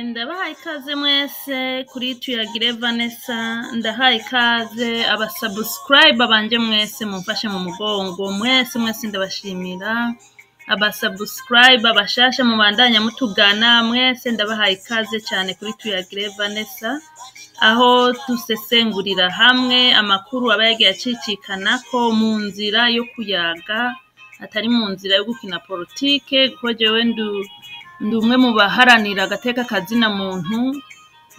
Ndabahaye ikaze mwese kuri Tuyagire Vanessa, ndahaye ikaze abasubscribe banje mwese mumfashe mu mugongo, mwese mwese ndabashimira, abasubscribe abashasha mubandanya mutugana mwese ndabahaye ikaze cyane kuri Tuyagire Vanessa, aho dusesengurira hamwe amakuru aba yagiye acicikanako mu nzira yo kuyaga, atari mu nzira yo gukina politike, kuko jewe ndi umwe mu baharanira agateka kazina muntu,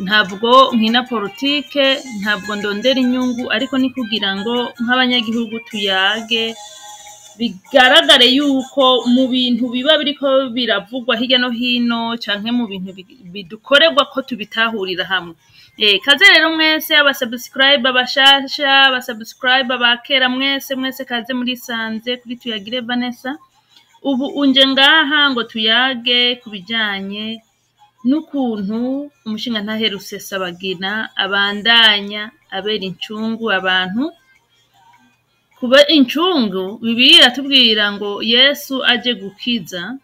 ntabwo nkina politike, ntabwo ndondera inyungu, ariko ni kugira ngo nk'abanyagihugu tuyage, bigaragare yuko mu bintu biba biriko biravugwa hirya no hino canke mu bintu bidukorerwa ko tubitahurira hamwe. Kaze rero mwese abasubscribe abashasha, abasubscribe abakera, mwese mwese kaze murisanze kuri Tuyagire Vanessa. Ubu unje ngaha ngo tuyage ku bijanye n'ukuntu umushingantahe Rusesabagina abandanya abera incungu abantu. Kuba incungu, Bibiliya iratubwira ngo Yesu aje gukiza,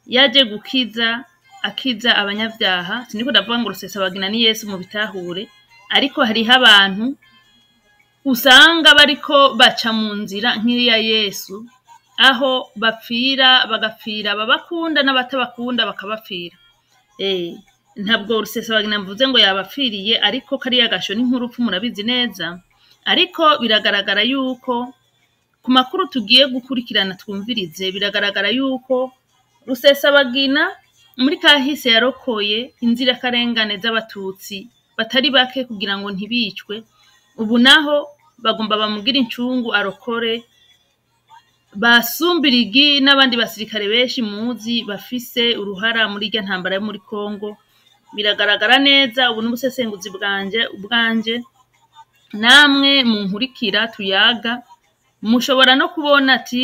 yaje gukiza akiza abanyavyaha. Siniko ndavuga ngo Rusesabagina ni Yesu mubitahure, ariko hariho abantu usanga bariko baca mu nzira nk'iya Yesu, aho bapfira bagapfira ababakunda n'abatabakunda bakabapfira. Ntabwo Rusesabagina mvuze ngo yabapfiriye, ariko kariya gasho ni nk'urupfu murabizi neza. Ariko biragaragara yuko ku makuru tugiye gukurikirana twumvirize, biragaragara yuko Rusesabagina muri kahise yarokoye inzirakarengane z'abatutsi batari bake kugira ngo ntibicwe. Ubu naho bagomba bamugire incungu arokore basumbirigi n'abandi basirikare benshi muzi bafise uruhara muri irya ntambara yo muri Kongo. Biragaragara neza, ubu n'ubusesenguzi bwanje ubwanje, namwe munkurikira tuyaga mushobora no kubona ati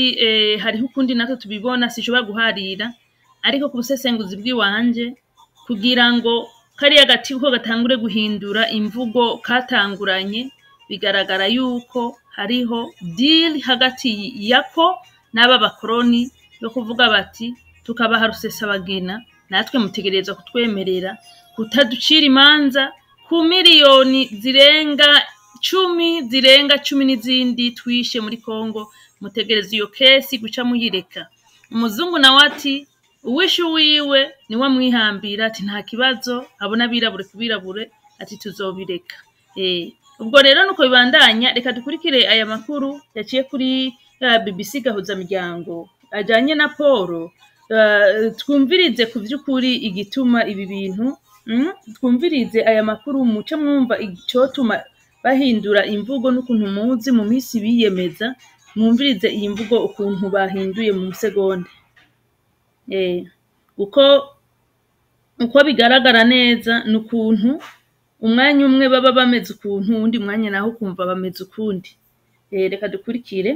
hariho ukundi natwe tubibona, sinshobora guharira, ariko ku busesenguzi bw'iwanje kugira ngo kariya gati ko gatangure guhindura imvugo katanguranye, bigaragara yuko hariho deal hagati yako n'aba bakoroni yo kuvuga bati tukabaha Rusesabagina, natwe mutegerezwa kutwemerera kutaducira imanza ku miliyoni zirenga 10, zirenga 10 n'izindi twishe muri Kongo, mutegereza iyo kesi guca muyireka. Umuzungu nawe ati uwishe uwiwe niwe amwihambira, ati nta kibazo, abona abirabure kubirabure, ati tuzobireka. Ubwo rero nuko bibandanya. Reka dukurikire aya makuru yaciye kuri BBC Gahuzamiryango ajanye na Paul, twumvirize ku vy'ukuri igituma ibi bintu, twumvirize aya makuru muce mwumva icotuma bahindura imvugo n'ukuntu muzi mu misi biyemeza, mwumvirize iyi mvugo ukuntu bahinduye mu segonde. Uko bigaragara neza n'ukuntu umwanya umwe baba bameze ukuntu, uwundi mwanya naho ukumva bameze ukundi. Reka dukurikire.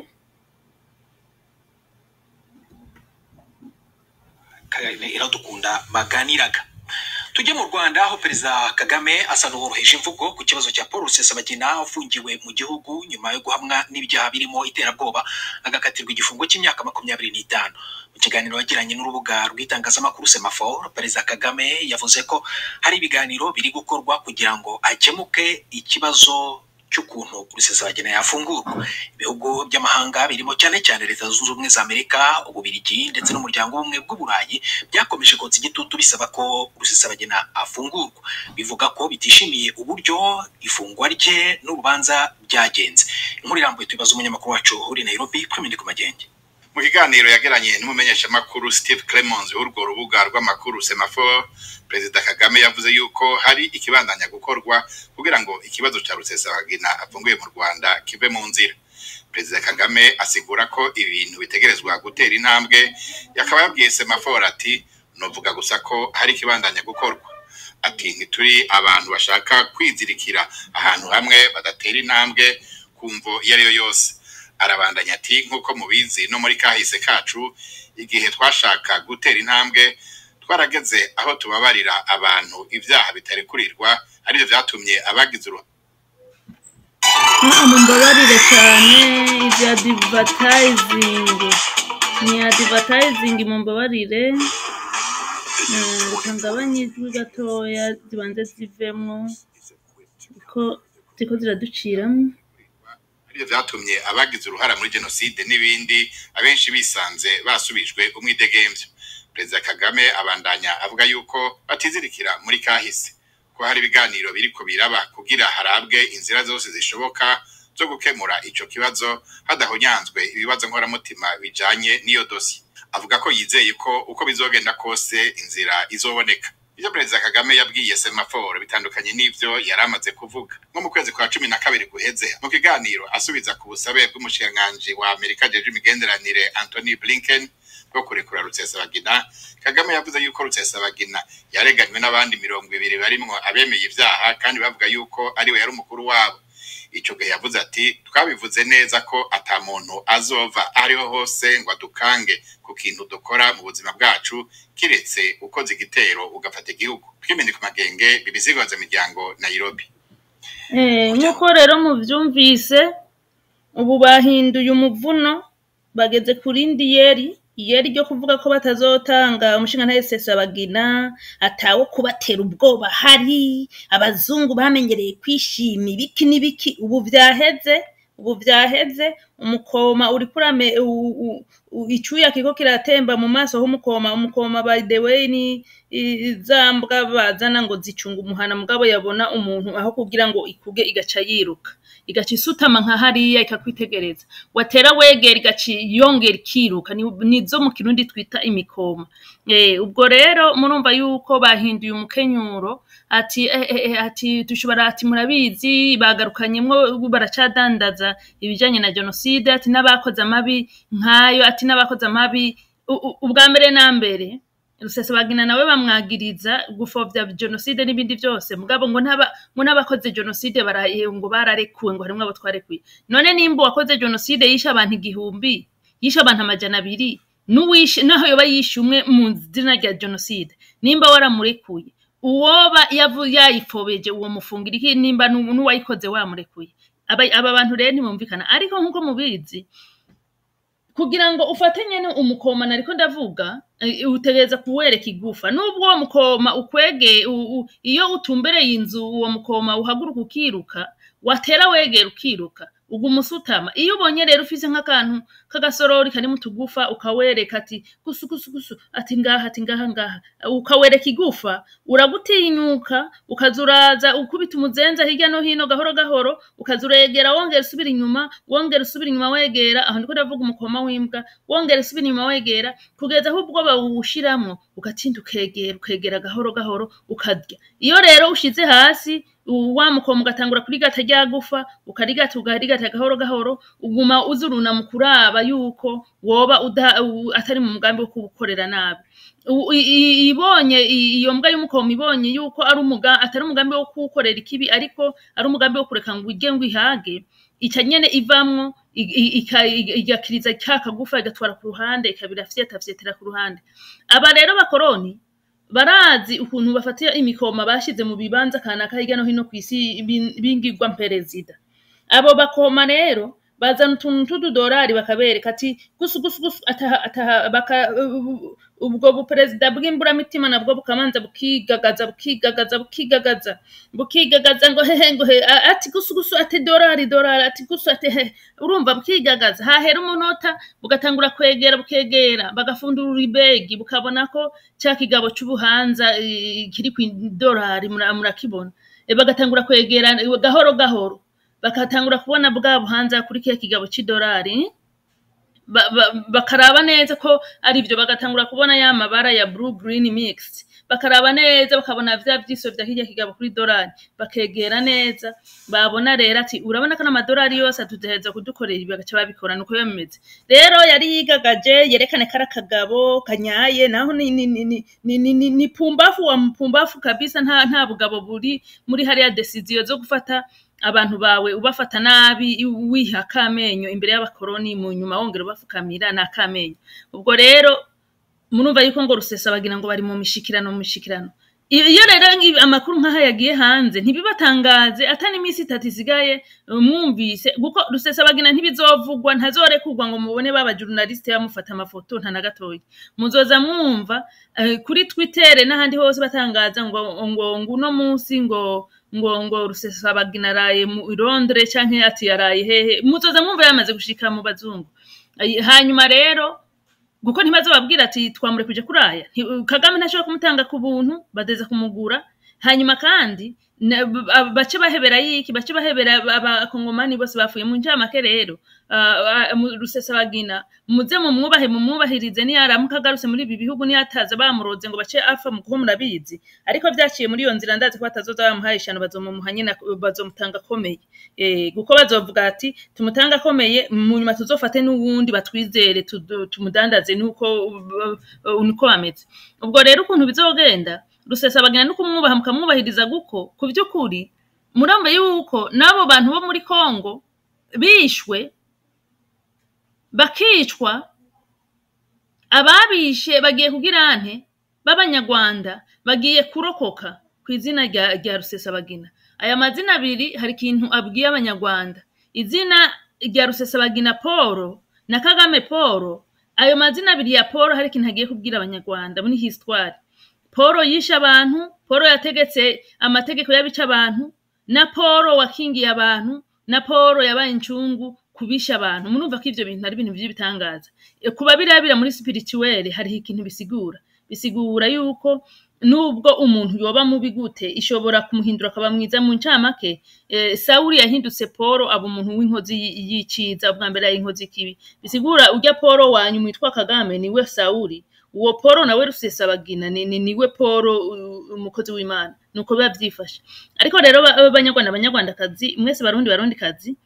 Iradukunda baganiraga. Tujye mu Rwanda aho Perezida Kagame asa n'uworoheje imvugo ku kibazo cya Paul Rusesabagina ufungiwe mu gihugu nyuma yo guhamwa n'ibyaha birimo iterabwoba agakatirwa igifungo cy'imyaka 25. Mu kiganiro yagiranye n'urubuga rw'itangazamakuru Semafor, Perezida Kagame yavuze ko hari ibiganiro biri gukorwa kugira ngo hakemuke ikibazo cy'ukuntu Rusesabagina yafungurwa. Ibihugu by'amahanga birimo cyane cyane Leta Zunze Ubumwe za Amerika, Ububirigi ndetse n'Umuryango w'Ubumwe bw'Uburayi byakomeje kotsa igitutu bisaba ko Rusesabagina afungurwa, bivuga ko bitishimiye uburyo ifungwa rye n'urubanza byagenze. Inkuru irambuye tubibaza umunyamakuru wacu uri Nairobi, Clement Kumagenge. Mu kiganiro yagiranye n'umumenyeshamakuru Steve Clemons w'urwo rubuga rw'amakuru Semafor, Perezida Kagame yavuze yuko hari ikibandanya gukorwa kugira ngo ikibazo ca Rusesabagina afunguye mu Rwanda kive mu nzira. Perezida Kagame asigura ko ibintu bitegerezwa gutera intambwe, yakaba yabwiye Semafor ati novuga gusa ko hari ikibandanya gukorwa. Ati ntituri abantu bashaka kwizirikira ahantu hamwe badatera intambwe kumvo iyo ariyo yose. Arabandanya ati nk'uko mubizi no muri kahise kacu, igihe twashaka gutera intambwe twarageze aho tubabarira abantu ibyaha bitarekurirwa, arivyo vyatumye abagize Mumbabarire cyane, ibya advertising ni advertising, mumbabarire. Reka ngabanye ijwi gatoya, zibanze zivemwo ko ziko ziraduciramo. Arivyo vyatumye abagize uruhara muri jenoside n'ibindi abenshi bisanze basubijwe umwidegemvyo. Perezida Kagame abandanya avuga yuko batizirikira muri kahise, ko hari ibiganiro biriko biraba kugira harabwe inzira zose zishoboka zo gukemura ico kibazo hadahonyanzwe ibibazo nkoramutima bijanye n'iyo dosiye. Avuga ko yizeye ko uko bizogenda kose inzira izoboneka. Ivyo Perezida Kagame yabwiye Semafor bitandukanye n'ivyo yari amaze kuvuga nko mu kwezi kwa 12 guheze, mu kiganiro asubiza ku busabe bw'umushikiranganji wa Amerika ajejwe imigenderanire Antony Blinken bwo kurekura Rusesabagina. Kagame yavuze yuko Rusesabagina yareganywe n'abandi 20 barimwo abemeye ivyaha, kandi bavuga yuko ariwe yari umukuru wabo. Ico gihe yavuze ati: "Twabivuze neza ko ata muntu azova ariho hose ngo adukange ku kintu dukora mu buzima bwacu, kiretse ukoze igitero ugafata igihugu." Twimene ku magenge, BBC miryango, Nairobi. Nk'uko rero muvyumvise, ubu bahinduye umuvuno, bageze ku rindi yeri, iyeri ryo kuvuga ko batazotanga umushingantahe Rusesabagina, atawo kubatera ubwoba. Hari abazungu bamenyereye kwishima ibiki n'ibiki. Ubu vyaheze, ubu vyaheze. Umukoma uriko urame icuya kiriko kiratemba mu maso h'umukoma. Umukoma, by the way, ni za mbwa bazana ngo zicunga umuhana, mugabo yabona umuntu, aho kugira ngo ikuge, igaca yiruka, igaca isutama nka hariya, ikakwitegereza. Watera wegera, igaca yongera ikiruka. Nizo mu Kirundi twita imikoma. Ubwo rero murumva yuko bahinduye umukenyuro, ati ati dushobora, ati murabizi, bagarukanyemwo, baracadandaza ibijanye na jenoside, ati n'abakoze amabi nkayo, ati n'abakoze amabi. Ubwa mbere na mbere, Rusesabagina nawe bamwagiriza gupfobya jenoside n'ibindi byose, mugabo ngo ntaba ngo n'abakoze jenoside ngo bararekuwe, ngo harimwo abo twarekuye. None nimba uwakoze jenoside yishe abantu 1000, yishe abantu 200, n'uwishe naho yoba yishe umwe mu zina rya jenoside, nimba waramurekuye, uwoba yayipfobeje uwo mufungira iki, nimba n'uwayikoze wamurekuye? Aba bantu rero ntibumvikana. Ariko nk'uko mubizi, kugira ngo ufate nyene umukoma nariko ndavuga, utegereza kuwereka igufa. Nubwo uwo mukoma ukwege, iyo utumbereye inzu, uwo mukoma uhaguruka ukiruka, watera wegera ukiruka, uguma usutama. Iyo ubonye rero ufise nk'akantu k'agasorori karimo utugufa, ukawereka ati gusu gusu gusu, ati ngaha, ati ngaha ngaha, ukawereka igufa, uragutinyuka, ukaza uraza ukubita umuzenza hirya no hino gahoro gahoro, ukaza uregera, wongera usubira inyuma, wongera usubira inyuma wegera. Aho ndiko ndavuga umukoma w'imbwa. Wongera usubira inyuma wegera, kugeza aho ubwoba wuwushiramwo, ugatinda ukegera, ukegera gahoro gahoro, ukarya. Iyo rero ushize hasi wa mukoma, ugatangura kurigata rya gufa, ukarigata, ukarigata gahoro gahoro, uguma uzuruna mu kuraba yuko woba atari mu mugambi wo kuwukorera nabi. Ibonye iyo mbwa y'umukoma ibonye yuko ari atari umugambi wo kuwukorera ikibi, ariko ari umugambi wo kureka ngo irye, ngo ihage, ica nyene ivamwo, igakiriza ka kagufa, igatwara ku ruhande, ikabirafyeta ku ruhande. Aba rero bakoroni barazi ukuntu bafata imikoma bashize mu bibanza kanaka hirya no hino kw'isi bingirwa perezida. Abo bakoma rero bazana utuntu tw'ududorari, bakabereka ati gusu gusu gusu, ataha ataha. Baka ubwo buperezida bw'imburamitima nabwo bukamanza bukigagaza, bukigagaza, bukigagaza, bukigagaza, ngo hehe, ngo he, ati gusu gusu, ati dorari dorari, ati gusu, ati he. Urumva bukigagaza, hahera umunota bugatangura kwegera, bukegera, bagafundurura ibegi, bukabona ko ca kigabo c'ubuhanza kiri kw'idorari, murakibona. Bagatangura kwegera gahoro gahoro, bakatangura kubona bwa buhanza kuri kiya kigabo c'idorari, bakaraba neza ko ari byo, bagatangura kubona ya mabara ya blue green mixed, bakaraba neza, bakabona vya vyiso vya kirya kigabo kuri dorari, bakegera neza, babona rero ati urabona ko n'amadorari yose atutegereza kudukorera ibi, bagaca babikora. Nuko biba bimeze rero. Yari yigagaje yerekane kari akagabo kanyaye, naho ni pumbafu wa mpumbafu kabisa. Nta bugabo buri muri hariya décision zo gufata abantu bawe, ubafata nabi, wiha akamenyo imbere y'abakoroni, mu nyuma wongera ubafukamira ni akamenyo. Ubwo rero murumva yuko ngo Rusesabagina ngo bari mu mishikirano, mu mishikirano. Iyo rero amakuru nk'aha yagiye hanze, ntibibatangaze ata n'iminsi 3 isigaye mwumvise, kuko Rusesabagina ntibizovugwa, ntazorekurwa ngo mubone baba journaliste bamufata amafoto, nta na gatoya. Muzoza mwumva kuri Twitter n'ahandi hose batangaza ngo uno munsi ngo Rusesabagina araye mu Londres canke ati yaraye hehe. Muzoza mwumva yamaze gushika mu bazungu. Hanyuma rero kuko ntibazobabwira ati twamurekuje kuraya, Kagame ntashobora kumutanga ku buntu, badeza kumugura. Hanyuma kandi bace bahebera yiki, bace bahebera abakongomani bose bafuye. Mu ncamake rero, Rusesabagina muze mumwubahe, mumwubahirize. Niyaramuka agarutse muri ibi bihugu, niyataza bamuroze ngo bace apfa, mu kuko murabizi, ariko vyaciye muri iyo nzira, ndazi ko batazoza bamuhaye ishano, bazomumuha nyene, bazomutanga akomeye, kuko bazovuga ati tumutanga akomeye, mu nyuma tuzofate n'uwundi batwizere, tumudandaze. Nuko bameze. Ubwo rero ukuntu bizogenda, Rusesabagina no kumwubaha, mukamwubahiriza, guko ku vy'ukuri murumva yuko n'abo bantu bo muri Kongo bishwe, bakicwa, ababishe bagiye kugira nte, b'abanyarwanda bagiye kurokoka ku izina rya Rusesabagina. Aya mazina abiri hari ikintu abwiye abanyarwanda: izina rya Rusesabagina Paul na Kagame Paul. Ayo mazina abiri ya Paul hari ikintu agiye kubwira abanyarwanda muri histoire. Paul yishe abantu, Paul yategetse amategeko y'abica abantu, na Paul wakingiye abantu, na Paul yabaye incungu kubisha abantu. Murumva ko ivyo bintu ari ibintu vy'ibitangaza. Kuba birabira muri spirituel, hariho ikintu bisigura. Bisigura yuko nubwo umuntu yoba mubi gute, ishobora kumuhindura akaba mwiza. Mu ncamake, Sawuli yahindutse Paul, aba umuntu w'inkozi y'iciza, ubwa mbere yari inkozi y'ikibi. Bisigura urya Paul wanyu witwa Kagame niwe Sawuli, uwo Paul nawe Rusesabagina niwe Paul, umukozi w'Imana. Nuko biba vyifashe. Ariko rero banyarwanda, banyarwandakazi mwese, barundi, barundikazi,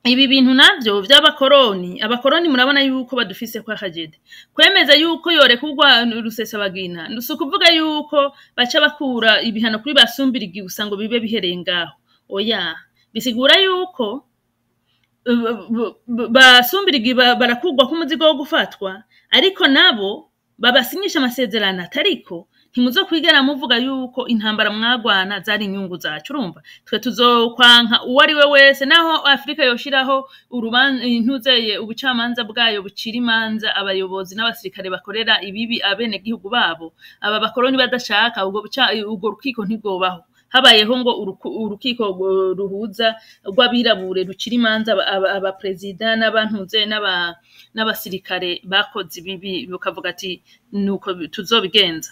ibi bintu navyo vy'abakoroni, abakoroni murabona yuko badufise kwa kajede. Kwemeza yuko yorekurwa Rusesabagina si ukuvuga yuko baca bakura ibihano kuri basumbirigi gusa ngo bibe bihereye ngaho, oya. Bisigura yuko basumbirigi barakurwa k'umuzigo wo gufatwa, ariko nabo babasinyisha amasezerano atariko ntimuzokwigera muvuga yuko intambara mwagwana zari inyungu zacu. Urumva twe tuzokwanka uwo ari we wese, naho Afurika yoshiraho intuzeye ubucamanza bwayo bucira imanza abayobozi n'abasirikare bakorera ibibi abenegihugu babo, aba bakoroni badashaka, ubwo rukiko ntirwobaho. Habayeho ngo urukiko ruhuza rw'abirabure rucira imanza abaperezida n'abantuze n'abasirikare bakoze ibibi, bukavuga ati nuko tuzobigenza,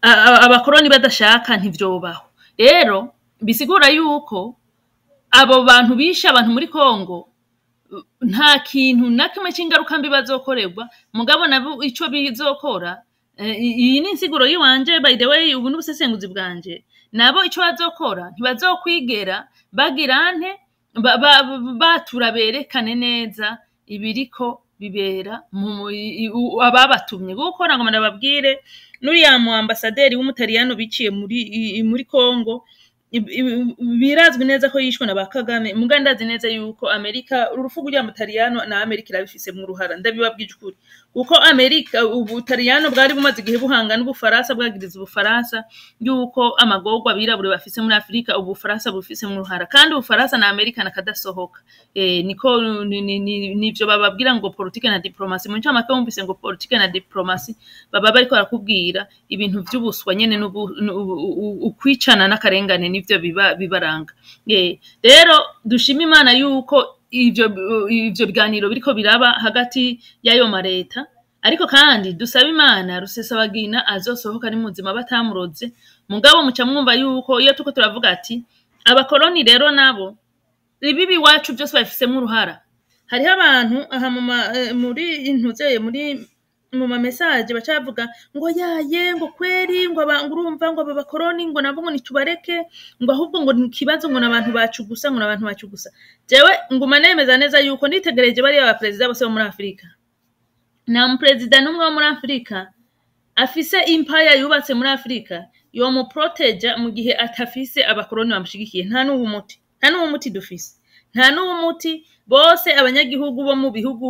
abakoroni badashaka, ntivyobaho. Rero bisigura yuko abo bantu bishe abantu muri Kongo nta kintu na kimwe c'ingaruka mbi bazokorerwa. Mugabo nabo ico bizokora, iyi ni insiguro yiwanje, by the way, ubu n'ubusesenguzi bwanje, nabo ico bazokora ntibazokwigera bagira nte, batura berekane neza ibiriko bibera ababatumye gukora. Ngo ndababwire, n'uriya mu ambasaderi w'umutaliyano biciye muri Kongo, birazwi neza ko yishwe na ba Kagame. Muga ndazi neza yuko Amerika, urupfu rw'uriya mutaliyano na Amerika irabifisemo uruhara. Ndabibabwije ukuri, kuko Amerika, ubutaliyano bwari bumaze igihe buhanga n'Ubufaransa, bwagiriza Ubufaransa yuko amagorwa abirabure bafise muri Afurika Ubufaransa bufisemo uruhara, kandi Ubufaransa na Amerika nakadasohoka. Niko nivyo bababwira ngo politike na diplomasi. Mu ncamake, wumvise ngo politike na diplomasi, baba bariko barakubwira ibintu vy'ubuswa nyene, ukwicana n'akarengane, nivyo biba bibaranga. Rero dushima Imana yuko ivyo biganiro biriko biraba hagati y'ayo mareta, ariko kandi dusaba Imana Rusesabagina azosohoka ari muzima batamuroze. Mugabo muca mwumva yuko iyo tuko turavuga ati abakoroni rero nabo ibibi iwacu byose babifisemwo uruhara. Hariho abantu aha muri intuzeye muri mu ma message baca bavuga ngo yaye, ngo kweri, ngo ngo urumva ngo aba bakoroni ngo nabo ngo nitubareke, ngo ahubwo ngo ni ikibazo, ngo n'abantu bacu gusa, ngo n'abantu bacu gusa. Jewe nguma nemeza neza yuko nitegereje bariya ba perezida bose bo muri Afurika, nta muperezida n'umwe wo muri Afurika afise empire yubatse muri Afurika yomuproteja mu gihe atafise abakoroni bamushigikiye. Nta n'uwo muti, nta n'uwo muti dufise, nta n'uwo muti. Bose abanyagihugu bo mu bihugu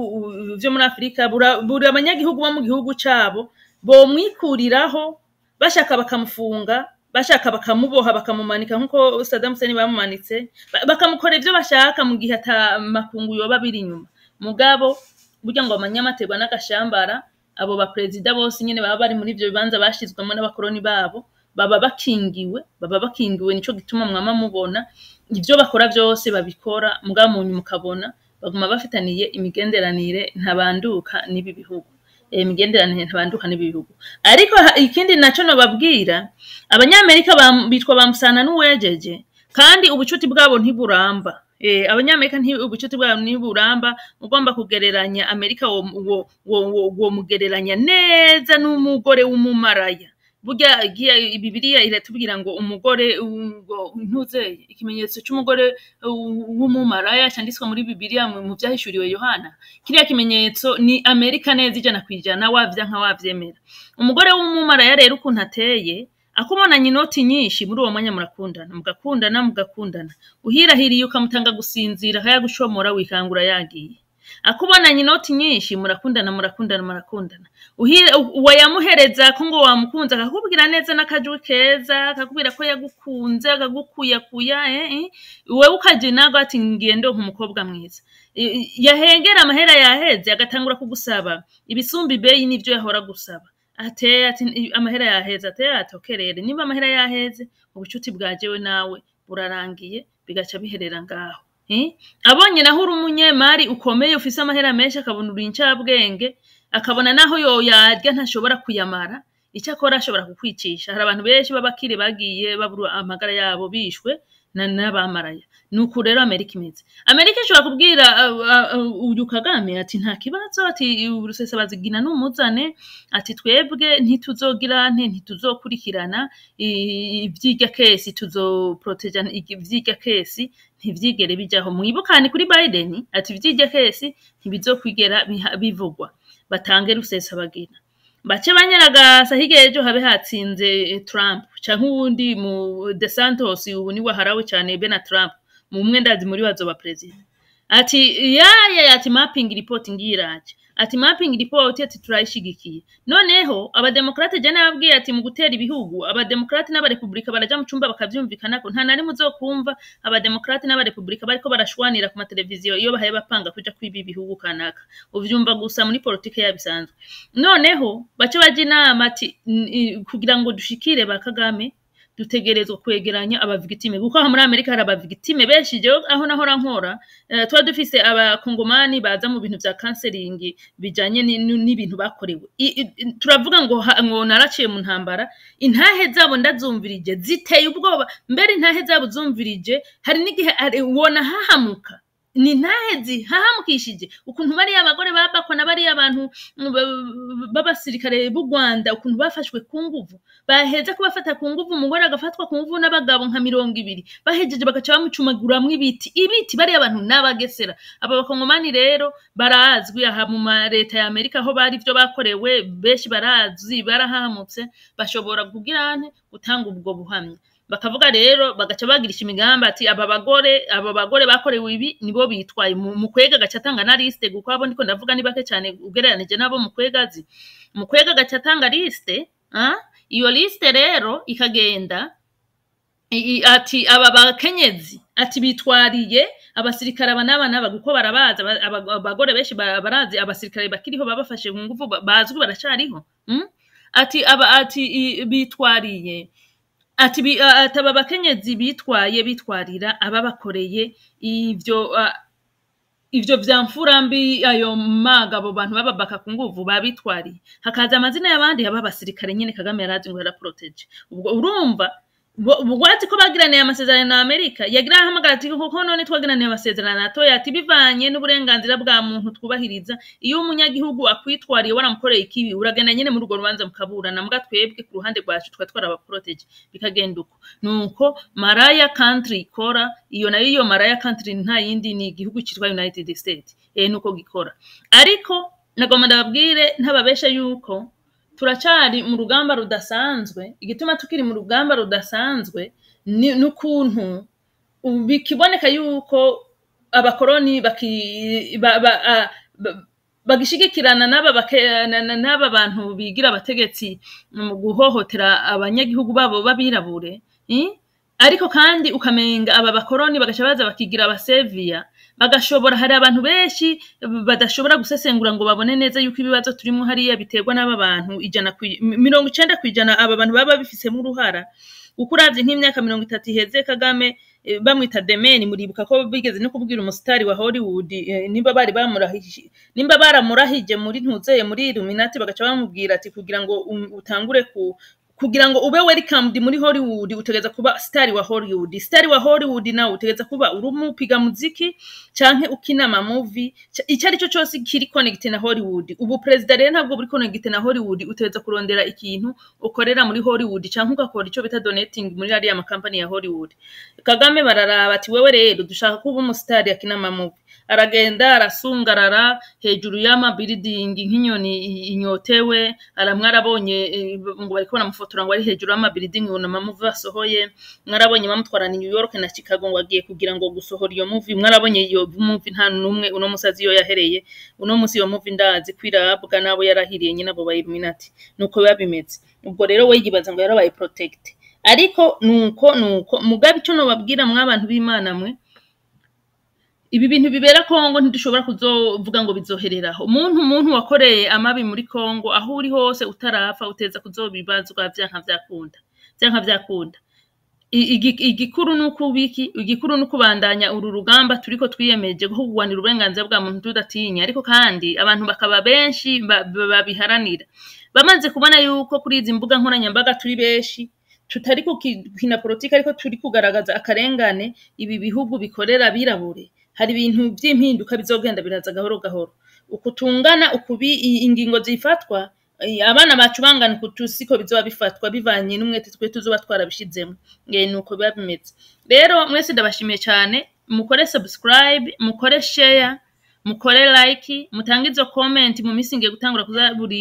vyo muri Afurika, buri abanyagihugu bo mu gihugu cabo bomwikuriraho bashaka bakamufunga. Bashaka bakamuboha, bakamumanika nkuko Saddam Hussein bamumanitse, bakamukora ivyo bashaka mu gihe ata makungu yoba biri inyuma. Mugabo burya ngo amanyamaterwa n'agashambara, abo baperezida bose nyene baba bari muri ivyo bibanza bashizwemo n'abakoroni babo, baba bakingiwe, baba bakingiwe. Nico gituma mwama mubona ivyo bakora vyose babikora, mugabo mu nyuma ukabona baguma bafitaniye imigenderanire ntabanduka n'ibi bihugu. Imigenderanire ntabanduka n'ibi bihugu. Ariko ikindi naco nobabwira, Abanyamerika bitwa ba Musana n'uwejeje, kandi ubucuti bwabo ntiburamba. Abanyamerika ubucuti bwabo ntiburamba. Ugomba kugereranya Amerika, wo mugereranya neza n'umugore w'umumaraya. Burya Bibiliya iratubwira ngo umugore ngo ntuzeye ikimenyetso c'umugore w'umumaraya canditswe muri Bibiliya mu vyahishuriwe Yohana. Kiriya kimenyetso ni Amerika neza 100%, wavyanka wavyemera. Umugore w'umumaraya rero ukuntu ateye, akubonanye inoti nyinshi, muri uwo mwanya murakundana, mugakundana, mugakundana, uhirahiriye ukamutanga gusinzira, akayagushomora, wikangura yagiye. Akubonanye inoti nyinshi, murakundana, murakundana, murakundana, wayamuhereza ko ngo wamukunze, akakubwira neza n'akajwi keza, akakubwira ko yagukunze, akagukuyakuya, wewe ukaja inago ati ngiye ndonka umukobwa mwiza. Yahengera amahera yaheze, agatangura kugusaba ibisumba ibeyi n'ivyo yahora gusaba. Ateye ati amahera yaheze, ateye ati okerere, niba amahera yaheze, ubucuti bwa jewe nawe burarangiye, bigaca biherera ngaho. Abonye naho uri umunyemari ukomeye, ufise amahera menshi, akabona uri incabwenge, akabona naho yoyarya ntashobora kuyamara, icyo akora ashobora kukwicisha. Hari abantu benshi b'abakire bagiye babura amagara yabo bishwe n'abamaraya. Nuko rero Amerika imeze. Amerika ishobora kubwira uyu Kagame ati nta kibazo, ati Rusesabazigina numuzane, ati twebwe ntituzogira ntituzokurikirana ivyirya case, tuzoproteja ivyirya case ntivyigere bijaho. Mwibukane kuri Biden ati ivyirya case ntibizokwigera bivugwa, batange Rusesabagina. Bace banyaragasa, hirya ejo habe hatsinze Trump canke uwundi mu DeSantos, ubu niwe aharawe cane be na Trump, mu mwe ndazi muri bazoba president. Ati yaya, ati mapping report ngiraje, ati mapping report, ati turayishigikiye. Noneho abademokrate, je nababwiye ati mu gutera ibihugu, abademokrate n'abarepublika baraja mu cumba bakavyumvikanako. Nta na rimwe uzokumva abademokrate n'abarepublika bariko barashwanira ku mateleviziyo iyo bahaye bapanga kuja kwiba ibihugu kanaka, uvyumva gusa muri politike yabisanzwe. Noneho bace baja inama ati kugira ngo dushikire ba Kagame, dutegerezwa kwegeranya abavictime, kuko aha muri Amerika hari abavictime benshi. Jewe aho nahora nkora, tuba dufise abakongomani baza mu bintu vya counseling bijanye n'ibintu bakorewe. Turavuga ngo ngo naraciye mu ntambara, intahe zabo ndazumvirije ziteye ubwoba. Mbere intahe zabo zumvirije, hari n'igihe wona hahamuka, ni intahe zihahamukishije ukuntu bariya abagore babakwa na bariya abantu b'abasirikare b'u Rwanda, ukuntu bafashwe ku nguvu. Baheza kubafata ku nguvu, umugore agafatwa ku nguvu n'abagabo nka 20, bahejeje bagaca bamucumaguramwo ibiti, ibiti. Bariya abantu n'abagesera. Aba bakongomani rero barazwi aha mu ma leta ya Amerika aho bari, ivyo bakorewe benshi barazi, barahahamutse, bashobora kugira nte gutanga ubwo buhamya. Bakavuga rero, bagaca bagirisha imigambi ati aba bagore bakorewe ibi nibo bitwaye. Mukwega agaca atanga na liste, kuko abo ndiko ndavuga ni bake cyane ugereranije n'abo Mukwega azi. Mukwega agaca atanga liste, ah? Iyo liste rero ikagenda ati aba bakenyezi ati bitwariye abasirikare aba n'aba n'aba, kuko barabazi, abagore benshi barazi abasirikare bakiriho babafashe ku nguvu, bazwi baracariho, Ati aba ati bitwariye ati ati aba bakenyezi bitwaye, bitwarira ababakoreye ivyo, ivyo vya mfura mbi, ayo maga, abo bantu bababaka ku nguvu babitwariye. Hakaza amazina y'abandi aba basirikare nyene Kagame yarazi ngo yaraproteje. Ubwo urumva wazi ko bagiraniye amasezerano na Amerika, yagira ahamagara ati kuko none twagiraniye amasezerano atoya, ati bivanye n'uburenganzira bwa muntu twubahiriza, iyo umunyagihugu akwitwariye waramukoreye ikibi, uragenda nyene muri urwo rubanza mukaburana, mbwa twebwe ku ruhande rwacu twa twarabaproteje. Bikagenda uko. Nuko Maraya country ikora. Iyo nayo, iyo Maraya country nta yindi, ni igihugu citwa United States. Nuko gikora. Ariko nagomba ndababwire ntababesha yuko turacari mu rugamba rudasanzwe. Igituma tukiri mu rugamba rudasanzwe ni n'ukuntu bikiboneka yuko abakoroni baki, ba, ba, a, ba, Bagishigikirana n'aba n'aba bantu bigira abategetsi mu guhohotera abanyagihugu babo b'abirabure, eh? Ariko kandi ukamenga aba bakoroni bagaca baza bakigira abaseviya, bagashobora, hari abantu benshi badashobora gusesengura ngo babone neza yuko ibibazo turimo hariya biterwa n'aba bantu 90% aba bantu baba babifisemo uruhara. Kuko uravye nk'imyaka 30 iheze, Kagame bamwita Demeni, muribuka ko bigeze no kubwira umusitari wa Hollywood, nimba bari bamurahije, nimba baramurahije muri ntuzeye muri Illuminati, bagaca bamubwira ati kugira ngo utangure ku kugira ngo ube welcomed muri Hollywood, utegeza kuba star wa Hollywood. Star wa Hollywood nawe utegeza kuba uri umupiga muziki canke ukina ama movie, icyo ari cyo cyose kiri connect na Hollywood. Ubu perezida rero ntabwo buri connect na Hollywood, utegeza kurondera ikintu ukorera muri Hollywood canke ugakora ico bita donating muri ariya makampani ya Hollywood. Kagame bararaba ati: "Wewe rero dushaka kuba umusitari akina ama movie." Aragenda arasungarara hejuru y'ama building nk'inyoni inyotewe. Aramwarabonye ngo bariko baramufotora ngo ari hejuru y'ama building, ngo nama movie basohoye. Mwarabonye bamutwara New York na Chicago ngo agiye kugira ngo gusohora iyo movie. Mwarabonye iyo movie, nta numwe uno musi azi iyo yahereye. Uno musi iyo movie ndazi kwirabwa nabo yarahiriye nyine, abo ba Illuminati. Nuko biba bimeze. Ubwo rero we yibaza ngo yarabaye protect, ariko nuko mugabe ico nobabwira, mwabantu b'Imana mwe, ibi bintu bibera Kongo ntidushobora kuzovuga ngo bizohereraho. Umuntu wakoreye amabi muri Kongo, aho uri hose utarapfa, uteza kuzobibazwa vyanka vyakunda, vyanka vyakunda. Igikuru nuko ubiki, igikuru nukubandanya uru rugamba turiko twiyemeje rwo kurwanira uburenganzira bwa muntu tudatinya, ariko kandi abantu bakaba benshi babiharanira, bamaze kubona yuko kuri izi mbuga nkoranyambaga turi benshi, tutari gukina politiki, ariko turi kugaragaza akarengane ibi bihugu bikorera abirabure. Hari ibintu vy'impinduka bizogenda biraza gahoro gahoro, ukutungana ukubi ingingo zifatwa, abana bacu bangana uku siko bizoba bifatwa, bivanye n'umwete twe tuzoba twarabishizemo. Nuko biba bimeze. Rero mwese ndabashimiye cyane. Mukore subscribe, mukore share, mukore like, mutange izo comment. Mu minsi ngiye gutangura kuza buri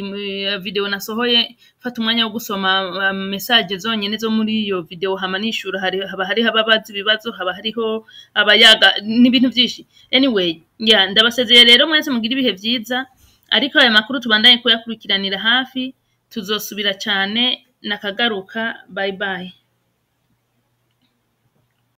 video nasohoye mfata umwanya wo gusoma message zonyene zo muri iyo video, hama nishura. Hari haba hariho ababaza ibibazo, haba hariho abayaga n'ibintu byinshi. Anyway, yeah, ndabasezeye rero. Mwese mugire ibihe vyiza, ariko aya makuru tubandanye kuyakurikiranira hafi. Tuzosubira cyane, nakagaruka. Bye bye.